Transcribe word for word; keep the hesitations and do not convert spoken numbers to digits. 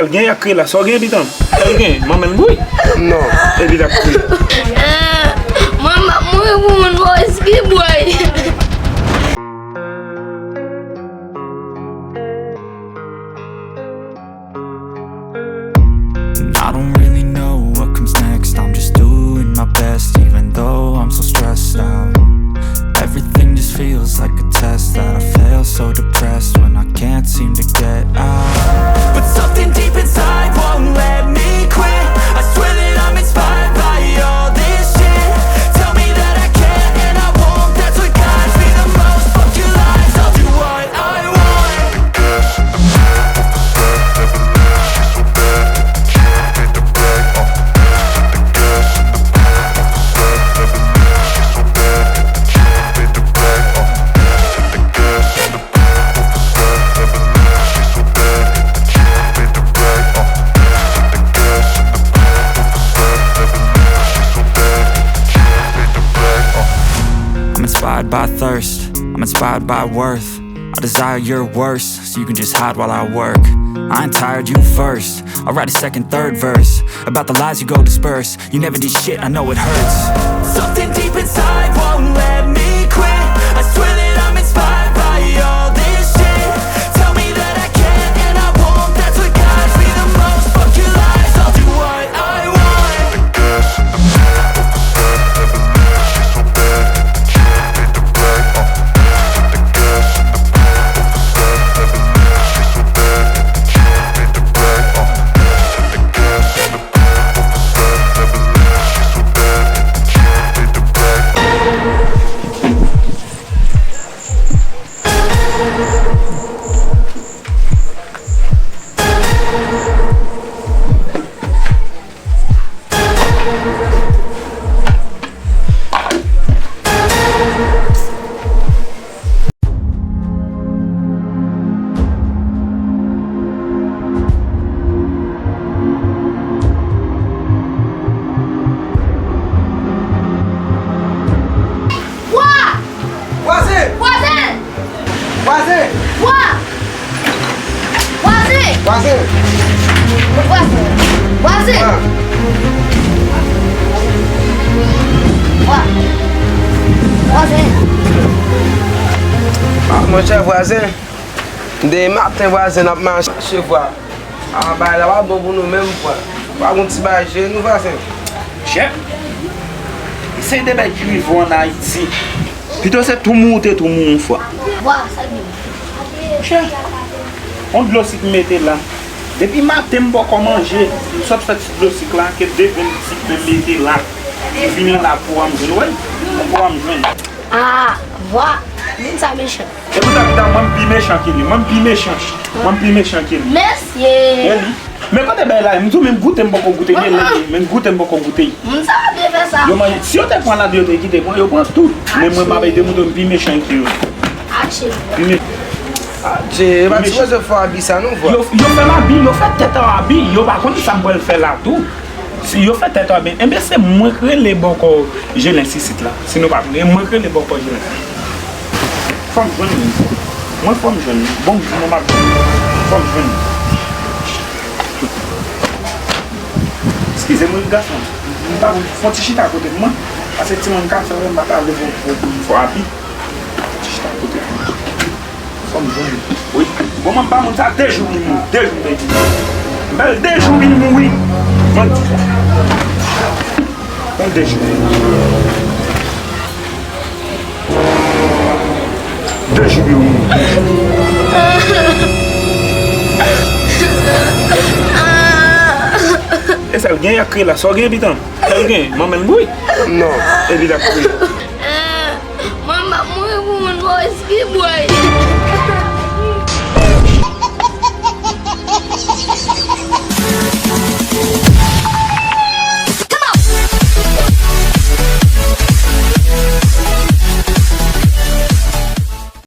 Gen y ap kriye la, sa w gen pitan? Sa w gen? Manman l bouy? Non. Epi l ap kriye. Mwen m ap mouri pou moun Moris ki bouy. And I don't really know what comes next. I'm just doing my best, even though I'm so stressed out. Everything just feels like a test that I fail, so depressed when I can't seem to get out. But something deep inside won't let me quit. I swear that I'm inspired by all this shit. Tell me that I can't and I won't. That's what guides me the most. Fuck your lies, I'll do what I want. I'm inspired by thirst, I'm inspired by worth. I desire your worst, so you can just hide while I work. I ain't tired, you first. I'll write a second, third verse about the lies you go disperse. You never did shit, I know it hurts. Something deep inside won't let me quit. I swear that I'm inspired by all this shit. Tell me that I can't and I won't. That's what guides me the most. Fuck your lies, I'll do what I want. Vwa! Vwazen! Vwazen! Vwazen! Vwa! Vwazen! Vwazen! Vwazen! Vwazen! Vwa! Vwazen! Ah, monchè vwazen, demen maten vwazen n ap mache vwa. Ah, bagay la pa bon pou nou menm vwa. Pa gon ti bagay jere nou vwazen. Chè, se de bèk ki rive ann Ayiti. Pito se tou mouri ou te tou mouri yon fwa. Vwa, sa gen. Chè, yon dlo sik m mete la. Depi maten m poko manje. M sot fè ti dlo sik la, ke de grenn sik mwen mete la. M vini la pou a m jwenn, wi. Pou a m jwenn. Ah, vwa, moun sa mechan. E pou ta pita mwen m pi mechan ke li. Mwen m pi mechan. Mwen m pi mechan ke li. Mesye. E li. Men kote bay la, m di w men goute m poko goute, men lè men goute m poko goute. Moun sa pa byen fè sa. Yo manje, si yo te pran la yo te kite pran, yo pran tout. Men mwen m ap ede moun yo m pi mechan ke yo. Ache. Pi me. Adje, e pa ti koze fò abi sa non vwa. Yo, yo fè m abi, yo fè tèt an abi, yo pa konn sa m pral fè la tou. Si yo fè tèt an byen, enben se mwen k rele bòkò Jelens isit la. Si nou pa vle, mwen k rele bòkò Jelens. Fò m jwenn li. Mwen fò m jwenn li. Bon, mwen m ap jwenn li. Fò m jwenn li. Eskize m wi gason. M pa konn, fè yon ti chita kote m mwen. Paske timoun ka fè m pa ta vle pou pou pou fò abi. Fè yon ti chita kote m mwen. Fò m jwenn li. Wi. Bon, mwen ba moun sa de jou pou li mouri. De jou m bay li. M ba l de jou pou li mouri. Mwen di sa. Ba l de jou. De jou pou li mouri. E sa l gen y ap kriye la? Sa w gen pitan? Sa l gen? Manman l bouy? Non. Epi l ap kriye.